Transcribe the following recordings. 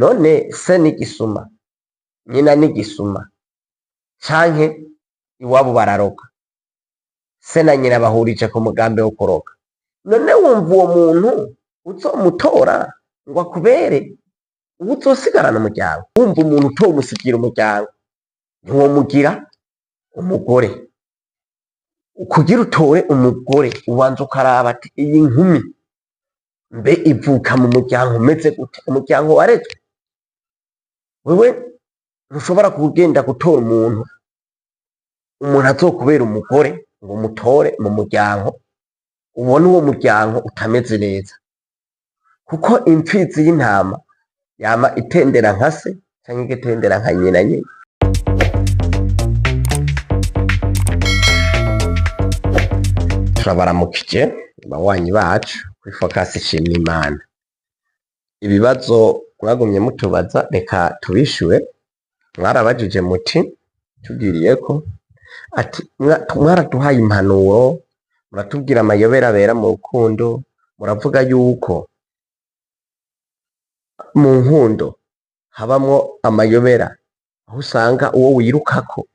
None se ni igisuma, nyina ni igisuma, canke iwabo bararoga, se na nyina bahurije ku mugambi wo kuroga. None wumva uwo muntu uzomutora ngo akubere uwo uzosigarana umuryango? Wumva umuntu utomusigira umuryango, ntiwomugira umugore. Kugira utore umugore ubanza ukaraba ati iyi nkumi mbe ivuka mu muryango umeze gute, umuryango warezwe. Wewe ntushobora kugenda gutora umuntu, umuntu azokubera umugore ngo umutore mu muryango ubone uwo muryango utameze neza, kuko impfizi y'intama yama itendera nka se canke igatendera nka nyina nyene. Turabaramukije banywanyi bacu kuri Focus Ishimwe Imana. Ibibazo mwagumye mutubaza reka tubishure. Mwarabajije muti tugiriyeko ati mwaraduhaye impanuro, muratubwira amayobera abera mu rukundo, muravuga yuko mu nkundo habamwo amayobera, aho usanga uwo wirukako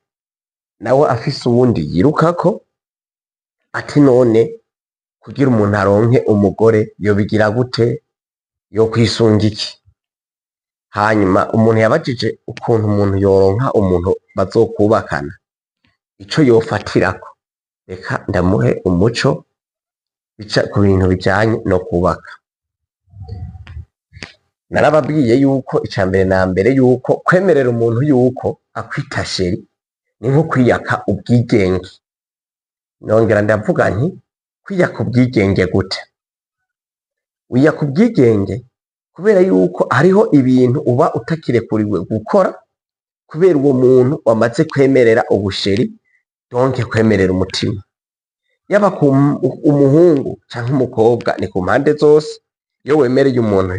nawe afise uwundi yirukako, ati none kugira umuntu aronke umugore yobigira gute, yokwisunga iki? Hanyuma umuntu yabajije ukuntu umuntu yoronka umuntu bazokubakana, ico yofatirako, reka ndamuhe umuco bica ku bintu bijanye no kubaka. Narababwiye yuko ica mbere na mbere yuko kwemerera umuntu yuko akwita chéri ni nko kwiyaka ubwigenge. Nongera ndavuga nti kwiyaka ubwigenge gute? Wiyaka ubwigenge kubera yuko hariho ibintu uba utakirekuriwe gukora kubera uwo muntu wamaze kwemerera ubusheri, donc kwemerera umutima. Yaba ku umuhungu canke umukobwa, ni ku mpande zose. Iyo wemereye umuntu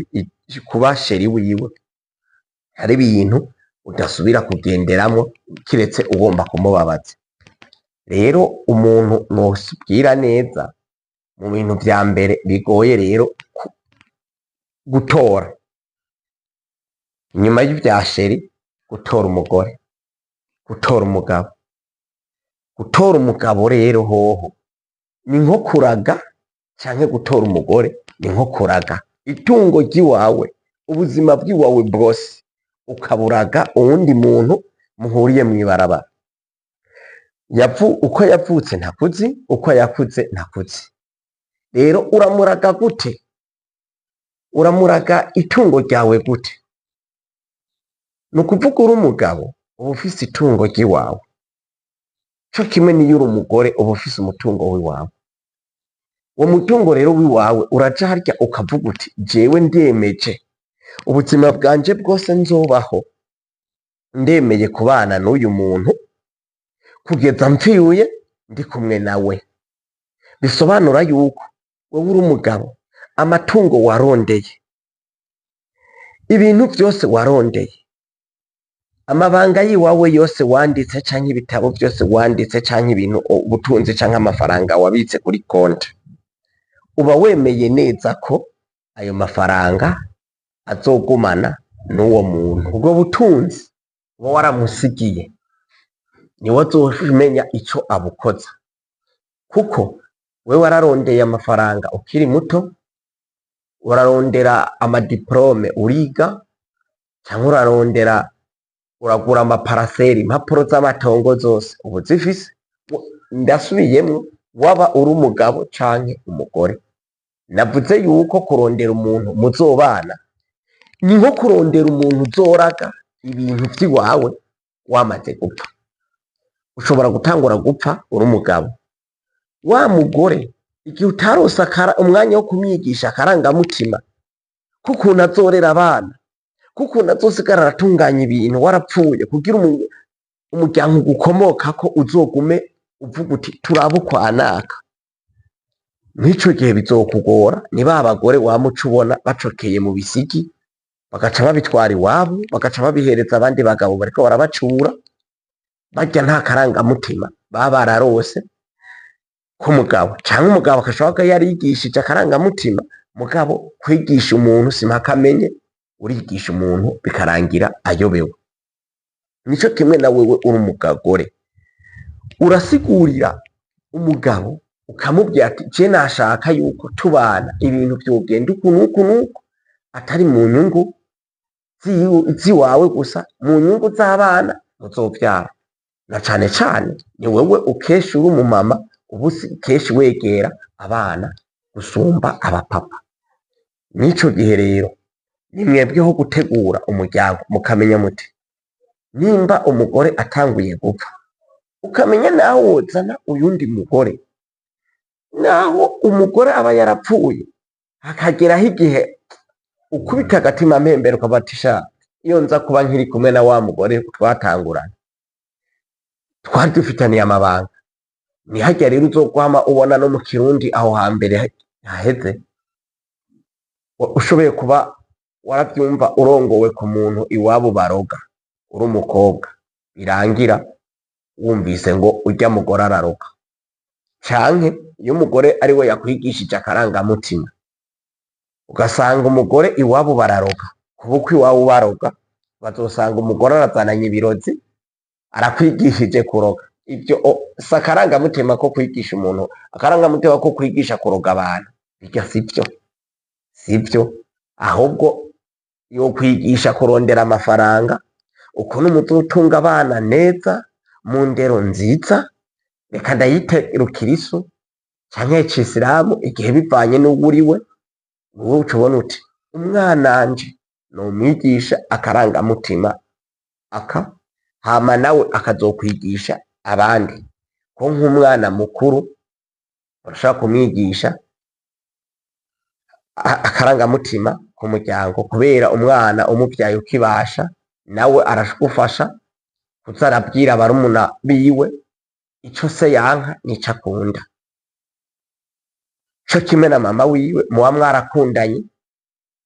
kuba chéri wiwe, hari ibintu udasubira kugenderamwo kiretse ugomba kumubabaza. Rero umuntu nosubwira neza mu bintu vya mbere bigoye rero gutora inyuma y'ivya chéri, gutora umugore, gutora umugabo. Gutora umugabo rero hoho ni nko kuraga, canke gutora umugore ni nko kuraga itungo ry'iwawe, ubuzima bw'iwawe bwose ukaburaga uwundi muntu muhuriye mw'ibarabara. Uko yavutse ntakuzi, uko yakuze ntakuzi. Rero uramuraga gute? Uramuraga itungo ryawe gute? Ni ukuvuga uri umugabo uba ufise itungo ry'iwawe, co kimwe n'iyo uri umugore uba ufise umutungo w'iwawe. Uwo mutungo rero w'iwawe uraja harya ukavuga uti jewe ndemeje ubuzima bwanje bwose nzobaho, ndemeye kubana n'uyu muntu kugeza mpfiriye ndi kumwe nawe. Bisobanura yuko wewe uri umugabo, amatungo warondeye, ibintu vyose warondeye, amabanga yiwawe yose wanditse canke ibitabo vyose wanditse canke ibintu ubutunzi canke amafaranga wabitse kuri konti, uba wemeye neza ko ayo mafaranga azogumana n'uwo muntu. Ubwo butunzi uba waramusigiye niwe azomenya ico abukoza, kuko wewe wararondeye amafaranga ukiri muto, urarondera amadiplome uriga, canke urarondera uragura amaparaseri, impapuro z'amatongo zose uba uzifise. Ndasubiyemwo, waba uri umugabo canke umugore, navuze yuko kurondera umuntu muzobana ni nko kurondera umuntu uzoraga ibintu vy'iwawe wamaze gupfa. Ushobora gutangura gupfa uri umugabo, wa mugore igihe utarose umwanya wo kumwigisha akarangamutima k'ukuntu azorera abana, k'ukuntu azosigara aratunganya ibintu warapfuye, kugira umuryango ugukomokako uzogume uvuga uti turabe ukwanaka. Mw'ico gihe bizokugora. Ni ba bagore wama uca ubona bacokeye mu bisigi, bagaca babitwara iwabo, bagaca babihereza abandi bagabo bariko barabacura. Barya nta karangamutima baba bararose k'umugabo, canke umugabo akashobora kuba yarigishije akarangamutima, mugabo kwigisha umuntu simpaka amenye. Urigisha umuntu bikarangira ayobewe. Nico kimwe na wewe uri umugore, urasigurira umugabo ukamubwira ati: "Je nashaka yuko tubana ibintu vyogenda uku n'uku n'uku, atari mu nyungu ziwawe gusa, mu nyungu z'abana muzovyara." Na cane cane ni wewe ukeshi uri umumama, uba kenshi wegera abana gusumba abapapa. N'ico gihe rero ni mwebweho gutegura umuryango, mukamenya muti nimba umugore atanguye gupfa, ukamenya naho wozana uyundi mugore, naho umugore aba yarapfuye, hakageraho igihe ukubita agatima mpembero ukavuga ati: "Sha, iyo nza kuba nkiri kumwe na wa mugore twatangurana, twari dufitaniye amabanga." Ni harya rero uzokwama ubona no mu Kirundi aho hambere haheze, ushoboye kuba waravyumva urongowe ku muntu iwabo baroga, uri umukobwa, birangira wumvise ngo urya mugore araroga, canke iyo umugore ari we yakwigishije akarangamutima, ugasanga umugore iwabo bararoga, kubukwe iwabo baroga, bazosanga umugore arazananye ibirozi, arakwigishije kuroga. Ivyo si akarangamutima ko kwigisha umuntu, akarangamutima ko kwigisha kuroga abantu birya sivyo, sivyo. Ahubwo yokwigisha kurondera amafaranga, ukuntu muzotunga abana neza mu ndero nziza, reka ndayite rukirisu canke cisilamu, igihe bivanye n'uwuriwe. Wowe uca ubona uti: "Umwananje nomwigisha akarangamutima aka," hama nawe akazokwigisha abandi. Ko nk'umwana mukuru urashobora kumwigisha akarangamutima ku muryango, kubera umwana umuvyaye ukibasha, nawe aragufasha kuza arabwira barumuna biwe ico se yanka n'ico akunda. Co kimwe na mama wiwe muba mwarakundanye,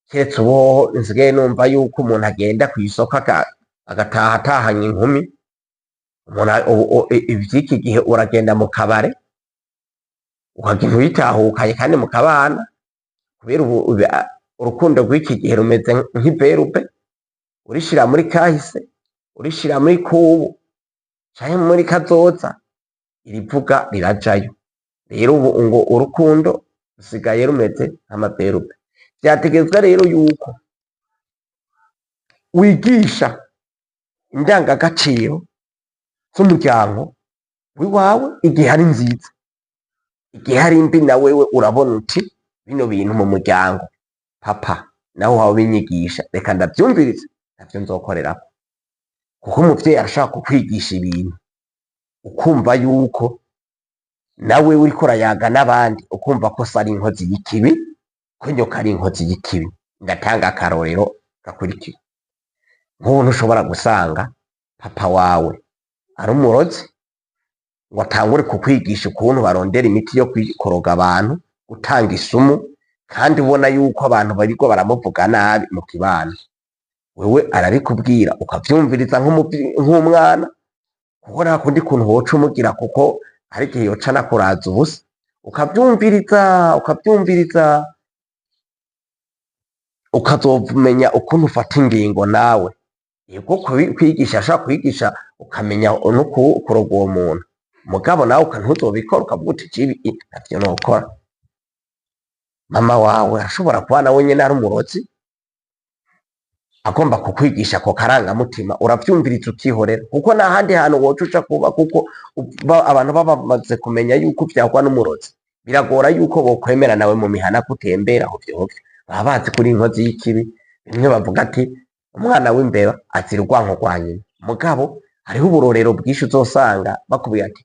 keretse ubu hoho nsigaye numva yuko umuntu agenda kw'isoko agataha atahanye inkumi. Umuntu ivy'iki gihe uragenda mu kabare ukagenda uyitahukanye kandi mukabana, kubera ubu urukundo rw'iki gihe rumeze nk'iverube, urishira muri kahise, urishira muri kubu canke muri kazoza, irivuga rirajayo. Rero ubu ngo urukundo rusigaye rumeze nk'amaverube. Vyategerezwa rero yuko wigisha indangagaciro z'umuryango w'iwawe igihe ari nziza. Igihe ari mbi, na wewe urabona uti: "Bino bintu mu muryango papa nawe wawe ubinyigisha, reka ndavyumvirize, navyo nzokorerako." Kuko umuvyeyi arashobora kukwigisha ibintu ukumva yuko nawe uriko urayaga n'abandi, ukumva ko se ari inkozi y'ikibi, ko nyoko ari inkozi y'ikibi. Ndatanga akarorero gakurikira: nk'ubu ntushobora gusanga papa wawe ari umurozi ngo atangure kukwigisha ukuntu barondera imiti yo kuroga abantu, gutanga isumu, kandi ubona yuko abantu bariko baramuvuga nabi mu kibano. Wewe arabikubwira ukavyumviriza nk'umwana, kuko nta kundi kuntu woca umugira, kuko hari igihe yoca anakuraza ubusa. Ukavyumviriza, ukavyumviriza, ukazomenya ukuntu ufata ingingo nawe. Yego, kwigisha ashobora kwigisha ukamenya no kuroga uwo muntu, mugabo nawe ntuzobikora, ukavuga uti: "Jibi ntavyo nokora." Mama wawe arashobora kuba nawe nyene ari umurozi, agomba kukwigisha ako karangamutima, uravyumviriza ukihorera, kuko nta handi hantu woca uja kuba, kuko abantu baba bamaze kumenya yuko uvyagwa n'umurozi, biragora yuko bokwemera nawe mu mihana kutembera hovyo hovyo. Baba bazi kuri inkozi y'ikibi. Bimwe bavuga ati: "Umwana w'imbeba azira urwanko rwa nyina." Mugabo hariho uburorero bwinshi uzosanga bakubwira ati: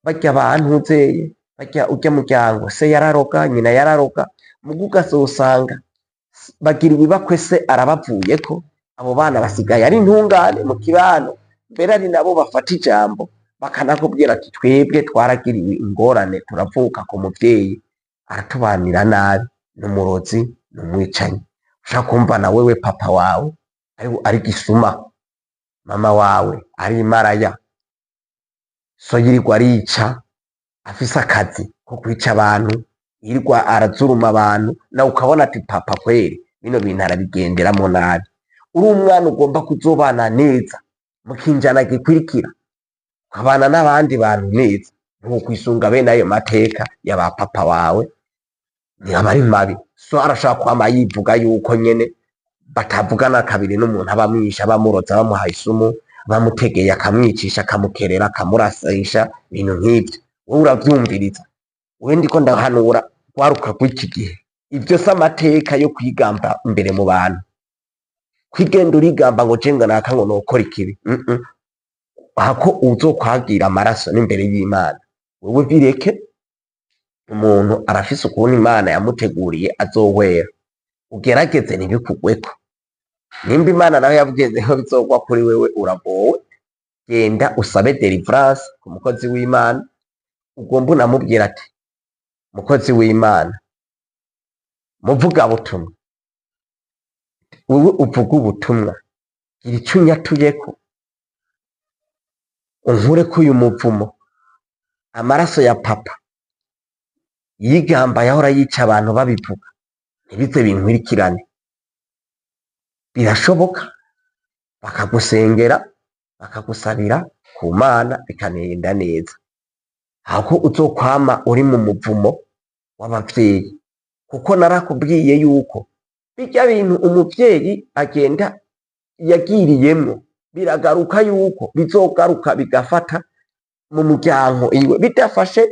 "Barya bantu uzeye, barya urya muryango, se yararoga, nyina yararoga." Muga ukazosanga bagira ibibakwe, se arabavuyeko, abo bana basigaye ari intungane mu kibano, mbere ari nabo bafata ijambo bakanakubwira ati: "Twebwe twaragiriwe ingorane, turavuka ku muvyeyi aratubanira nabi, ni umurozi, ni umwicanyi." Ushaka kumva na wewe papa wawe ari gisuma, mama wawe ari imaraya, so yirirwa arica, afise akazi ko kwica abantu, yirirwa arazuruma abantu, nawe ukabona ati: "Papa kweri." Bino bintu arabigenderamo nabi. Uri umwana ugomba kuzobana neza mu kinjana gikurikira, ukabana n'abandi bantu neza, ntukwisunga bene ayo mateka ya ba papa wawe, ntiyaba ari mabi. So arashaka kwama yivuga yuko nyene batavugana kabiri n'umuntu aba amwishe, aba amuroza, bamuhaye isumu, bamutegeye akamwicisha, akamukerera, akamurasisha, ibintu nk'ivyo. Wowe uravyumviriza? Wewe ndiko ndahanura rwaruka rw'iki gihe, ivyo si amateka yo kwigamba imbere mu bantu, kwigenda urigamba ngo je ngo naka ngo nokora ikibi. Hako uzokwagira amaraso n'imbere y'Imana. Wewe bireke, umuntu arafise ukuntu Imana yamuteguriye azohwera, ugerageze ntibikugweko. Nimba Imana nawe yavuze ko bizogwa kuri wewe, uragowe. Genda usabe deliverance ku mukozi w'Imana. Ugomba unamubwira ati: "Mukozi w'Imana, muvugabutumwa, wewe uvuga ubutumwa, gira ico unyatuyeko unkureko uyu muvumo. Amaraso ya papa yigamba yahora yica abantu babivuga ntibize binkwirikirane." Birashoboka, bakagusengera, bakagusabira ku Mana, bikanagenda neza, hako uzokwama uri mu muvumo w'abavyeyi. Kuko narakubwiye yuko birya bintu umuvyeyi agenda yagiriyemwo biragaruka, yuko bizogaruka bigafata mu muryango iwe. Bidafashe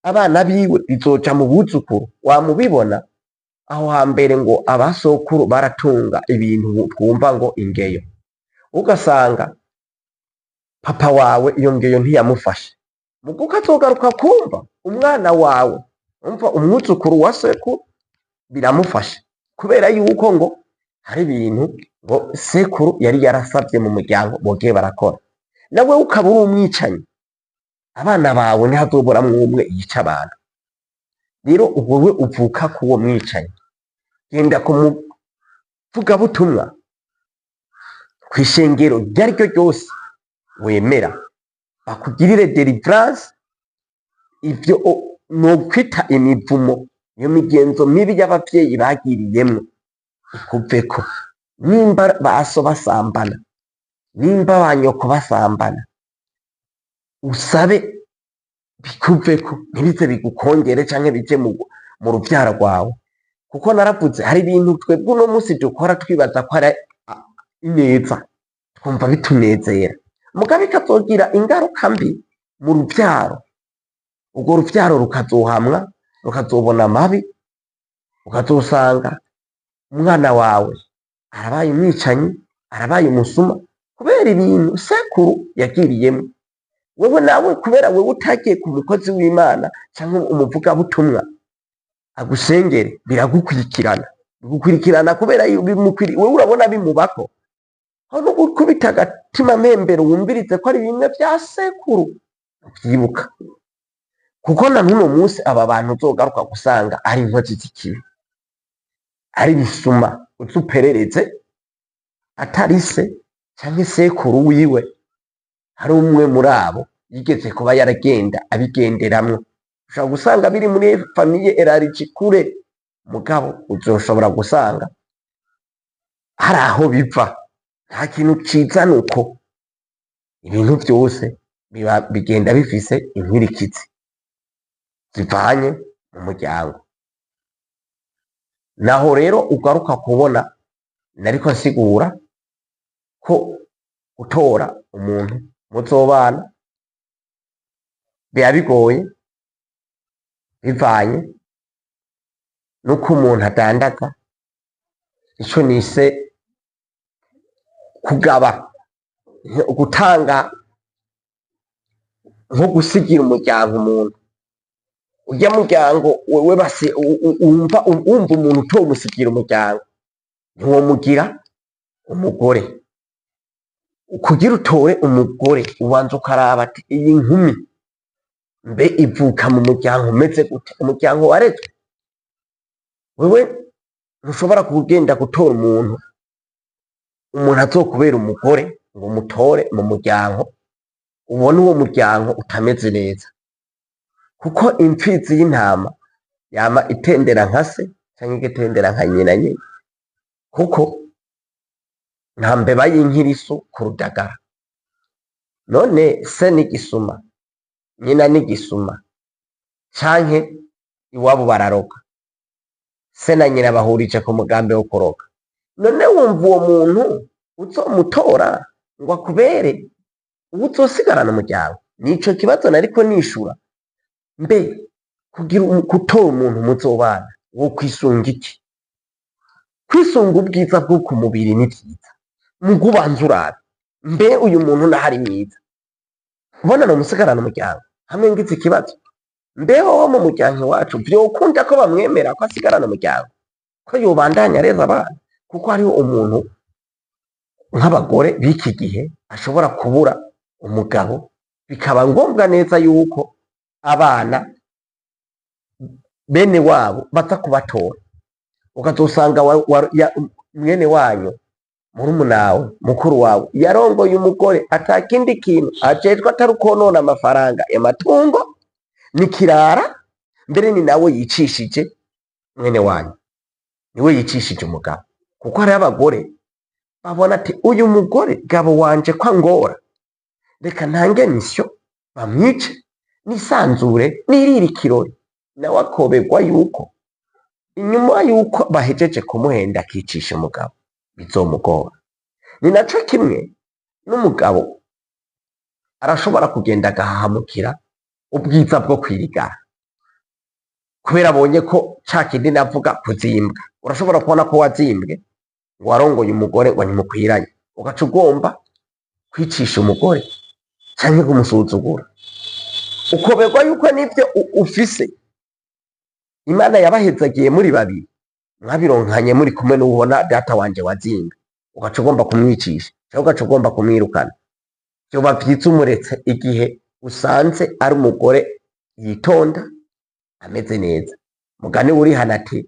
abana biwe, bizoja mu buzukuru. Wamubibona aho hambere ngo abasokuru baratunga ibintu twumva ngo ingeyo, ugasanga papa wawe iyo ngeyo ntiyamufashe, mugo ukazogaruka kumva umwana wawe, umva umwuzukuru wa sekuru biramufasha, kubera yuko ngo hari ibintu ngo sekuru yari yarasavye mu muryango bogiye barakora. Nawe ukaba uri umwicanyi, abana bawe ntihazoburamwo umwe yica abantu. Rero wewe uvuka k'uwo mwicanyi, genda ku muvugabutumwa kw'ishengero iryo ari ryo ryose wemera, bakugirire deliverance. Ivyo nokwita imivumo, iyo migenzo mibi y'abavyeyi bagiriyemwo ikuveko. Nimba baso basambana, nimba ba nyoko basambana, usabe bikuveko, ntibize bigukongere canke bije mu ruvyaro rwawe. Kuko naravuze, hari ibintu twebwe uno munsi dukora twibaza ko ari ineza, twumva bitunezera, mugabo bikazogira ingaruka mbi mu ruvyaro. Urwo ruvyaro rukazohamwa, rukazobona amabi, ukazosanga umwana wawe arabaye umwicanyi, arabaye umusuma, kubera ibintu sekuru yagiriyemwo. Wewe nawe, kubera wewe utagiye ku mukozi w'Imana canke umuvugabutumwa agusengere, biragukurikirana, bigukurikirana kubera wewe urabona bimubako. Aho no gukubita agatima mpembero, wumvirize ko ari bimwe vya sekuru vyibuka, kuko na n'uno munsi aba bantu uzogaruka gusanga ari inkozi z'ikibi, ari bisuma, uze uperereze atari se canke sekuru wiwe, hari umwe muri abo yigeze kuba yaragenda abigenderamwo. Ushobora gusanga biri muri famille élargie kure, mugabo uzoshobora gusanga hari aho biva. Nta kintu ciza nuko ibintu vyose biba bigenda bifise inkurikizi zivanye mu muryango. Naho rero ugaruka kubona nariko nsigura ko gutora umuntu muzobana biba bigoye, bivanye nuko umuntu adandaza. Ico nise kugaba, gutanga, nko gusigira umuryango umuntu, urya muryango wewe basi wumva umuntu utomusigira umuryango, ntiwomugira umugore. Kugira utore umugore, ubanza ukaraba ati: "Iyi nkumi mbe ivuka mu muryango umeze gute? Umuryango warezwe?" Wewe ntushobora kugenda gutora umuntu azokubera umugore ngo umutore mu muryango ubone uwo muryango utameze neza, kuko impfizi y'intama yama itendera nka se canke igatendera nka nyina nyene. Kuko nta mbeba y'inkirisu ku rudagara. None se ni igisuma, nyina ni igisuma, canke iwabo bararoga, se na nyina bahurije ku mugambi wo kuroga. None wumva uwo muntu uzomutora ngo akubere uwo uzosigarana umuryango? Nico kibazo nariko nishura. Mbe kugira gutora umuntu muzobana wokwisunga iki? Kwisunga ubwiza bwo ku mubiri ni vyiza, muga ubanza urabe mbe uyu muntu naho ari mwiza, ubona nomusigarana umuryango hamwe ngize ikibazo? Mbe hoho mu muryango iwacu vyokunda ko bamwemera ko asigarana umuryango, ko yobandanya areza abana? Kuko hariho umuntu nk'abagore b'iki gihe ashobora kubura umugabo, bikaba ngombwa neza yuko abana bene wabo baza kubatora, ukazosanga mwene wanyu, murumunawe, mukuru wawe yarongoye umugore ata kindi kintu ajejwe atari ukonona amafaranga y'amatungo, nikirara mbere ni nawe yicishije mwene wanyu, niwe yicishije umugabo. Kuko hariho abagore babona ati uyu mugore gabo wanje ko angora, reka ntange misyo bamwice nisanzure nirire ikirori. Nawe akoberwa yuko inyuma yuko bahejeje kumuhenda akicisha umugabo bizomugora. Ni naco kimwe n'umugabo arashobora kugenda agahahamukira ubwiza bwo kwirigara, kubera abonye ko ca kindi navuga kuzimbwa. Urashobora kubona ko wazimbwe ngo warongoye umugore ngo ntimukwiranye, ugaca ugomba kwicisha umugore canke kumusuzugura, ukoberwa yuko n'ivyo ufise Imana yabahezagiye muri babiri, mwabironkanye muri kumwe n'ubona data wanje wazimbwe, ugaca ugomba kumwicisha canke ugaca ugomba kumwirukana. Vyoba vyiza umuretse igihe usanze ari umugore yitonda ameze neza. Mugani urihana ati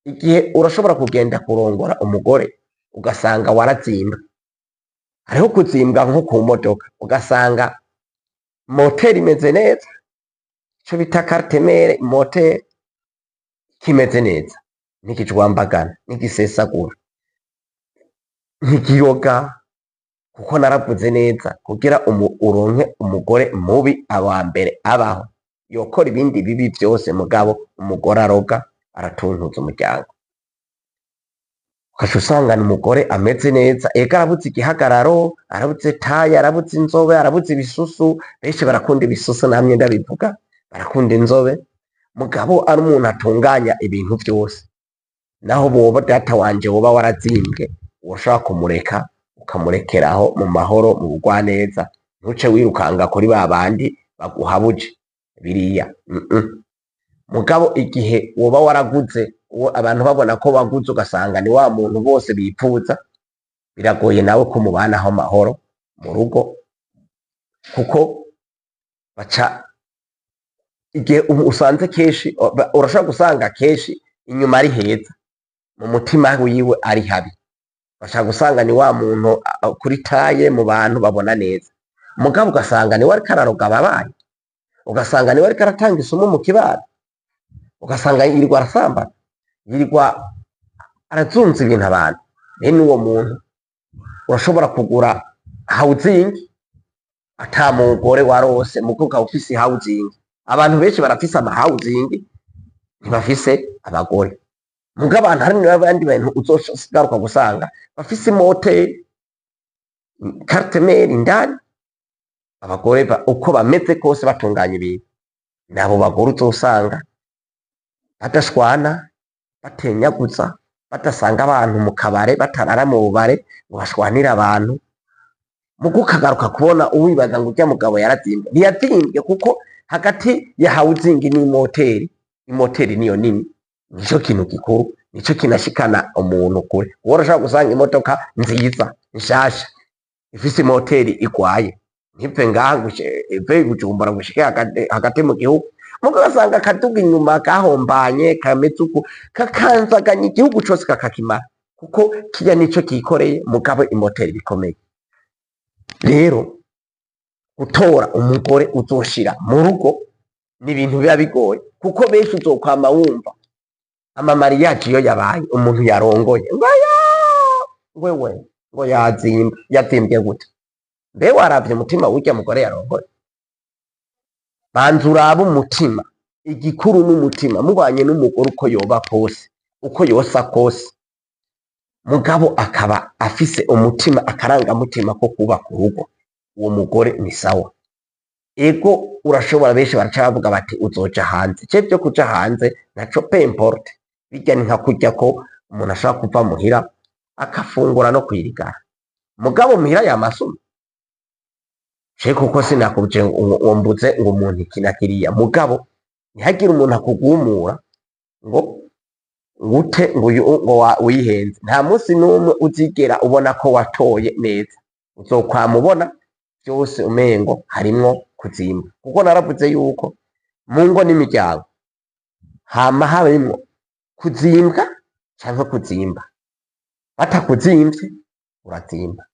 igihe urashobora kugenda kurongora umugore ugasanga warazimbwe. Hariho kuzimbwa nko ku modoka, ugasanga moteri imeze neza, ico bita carte mère, moteri kimeze neza, ntikijwambagana, ntigisesagura, ntikiyoga, kuko naravuze neza kugira uronke umugore mubi aba mbere abaho yokora ibindi bibi vyose, mugabo umugore aroga aratuntuza umuryango. Ugaca usangana umugore ameze neza, ega arabuze igihagararo, arabuze taye, arabuze inzobe, arabuze ibisusu. Benshi barakunda ibisusu, namye ndabivuga, barakunda inzobe, mugabo ari umuntu atunganya ibintu vyose. Naho boba data wanje woba warazimbwe, woshobora kumureka ukamurekeraho mu mahoro, mu bugwaneza, ntuce wirukanga kuri ba bandi baguhabuje biriya. Mugabo igihe woba waraguze, abantu babona ko waguze, ugasanga ni wa muntu bose bipfuza, biragoye nawe ko mubanaho amahoro mu rugo, kuko baca igihe usanze kenshi urashobora gusanga kenshi inyuma ari heza, mu mutima wiwe ari habi. Bashaka gusanga ni wa muntu kuri taye mu bantu babona neza, mugabo ugasanga niwe ariko araroga ababanyi, ugasanga niwe ariko aratanga isumu mu kibano, ugasanga yirirwa arasambana, yirirwa arazunza ibintu abantu. Bene uwo muntu urashobora kugura housing ata mugore warose, mugo ukaba ufise housing. Abantu benshi barafise ama housing, ntibafise abagore. Mugo abantu hari n'abandi bantu uzogaruka gusanga bafise imoteri, carte mère indani, abagore uko bameze kose batunganya ibintu. Nabo bagore uzosanga badashwana, batenyaguza, badasanga abantu mu kabare, batarara mu bubare ngo bashwanire abantu. Mugo ukagaruka kubona uwibaza ngo urya mugabo yarazimbwe, ntiyazimbwe, kuko hagati ya housing n'imoteri, imoteri niyo nini, nico kintu gikuru, nico kinashikana umuntu kure. Wowe urashobora gusanga imodoka nziza nshasha ifise imoteri igwaye, ntive ngaha ngo ive i Bujumbura ngo ishike hagati mu gihugu, mugo ugasanga akaduga inyuma gahombanye kameze uku kakanzaganya igihugu cose kakakimara, kuko kirya nico kikoreye, mugabo imoteri bikomeye. Rero gutora umugore uzoshira mu rugo ni ibintu biba bigoye, kuko benshi uzokwama wumva ama mariage iyo yabaye umuntu yarongoye ngo aya Wewe ngo yazimba, yazimbye gute? Mbe waravye umutima w'urya mugore yarongoye? Banza urabe umutima. Igikuru n'umutima. Mubanye n'umugore, uko yoba kose, uko yosa kose, mugabo akaba afise umutima, akarangamutima ko kubaka urugo, uwo mugore ni sawa. Ego, urashobora, benshi baraca bavuga bati uzoja hanze. Ce vyo kuja hanze naco, peu importe, bijya ni nka kurya ko umuntu ashobora kuva muhira akafungura no kwirigara, mugabo muhira yamasuma. Ce kuko sinakubje ngo mbuze ngo umuntu iki na kiriya, mugabo ntihagire umuntu akugumura ngo ngute ngo uyu ngo wihenze. Nta munsi n'umwe uzigera ubona ko watoye neza, uzokwama ubona byose umengo harimwo kuzimba, kuko naravuze yuko mu ngo n'imiryango hama harimwo kuzimbwa canke kuzimba. Batakuzimvye urazimba.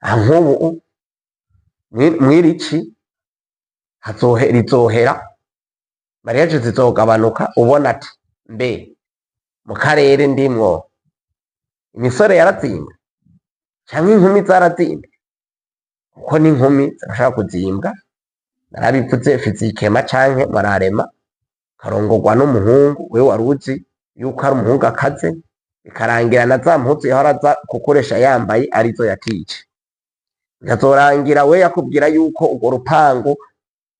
Aha nk'ubu mw'irici rizohera, mariage zizogabanuka. Ubona ati mbe mu karere ndimwo imisore yarazimbwe canke inkumi zarazimbwe? Kuko n'inkumi zirashobora kuzimbwa, narabivuze, physiquement canke moralement, karongorwa n'umuhungu we wari uzi yuko ari umuhungu akaze, bikarangira na za mpuzu yahora aza gukoresha yambaye arizo yatije. Bikazorangira we yakubwira yuko urwo rupangu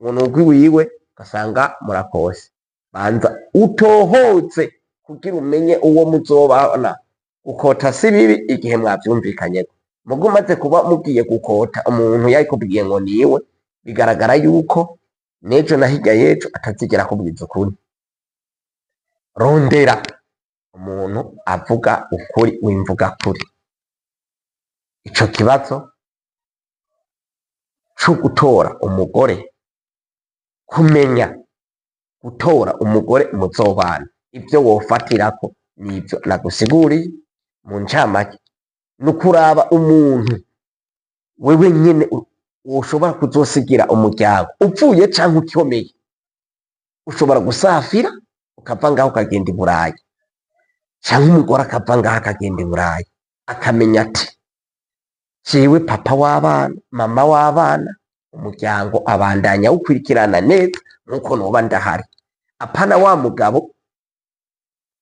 ngo ni urw'iwiwe, ugasanga murakose. Banza utohoze kugira umenye uwo muzobana. Gukota si bibi igihe mwavyumvikanyeko. Mugo umaze kuba mugiye gukota, umuntu yakubwiye ngo niwe, bigaragara yuko n'ejo na hirya y'ejo atazigera akubwiza ukuri. Rondera umuntu avuga ukuri, w'imvuga kuri. Ico kibazo co gutora umugore, kumenya gutora umugore muzobana, ivyo wofatirako nivyo nagusiguriye mu ncamake. Ni ukuraba umuntu wewe nyene woshobora kuzosigira umuryango upfuye canke ukomeye. Ushobora gusafira ukava ngaho ukagenda i Burayi, canke umugore akava ngaho akagenda i Burayi, akamenya ati jewe papa w'abana, mama w'abana, umuryango abandanya awukurikirana neza nkuko noba ndahari. Apana wa mugabo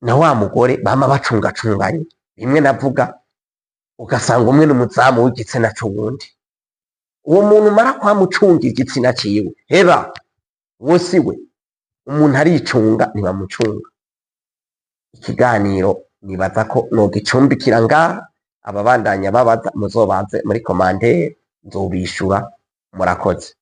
na wa mugore bama bacungacunganye, bimwe navuga, ugasanga umwe n'umuzamu w'igitsina c'uwundi. Uwo muntu umara kwamucunga igitsina ciwe, heba, uwo si we. Umuntu aricunga, ntibamucunga. Ikiganiro nibaza ko nogicumbikira ngaha. Ababandanya babaza muzobaze muri commentaire, nzobishura. Murakoze.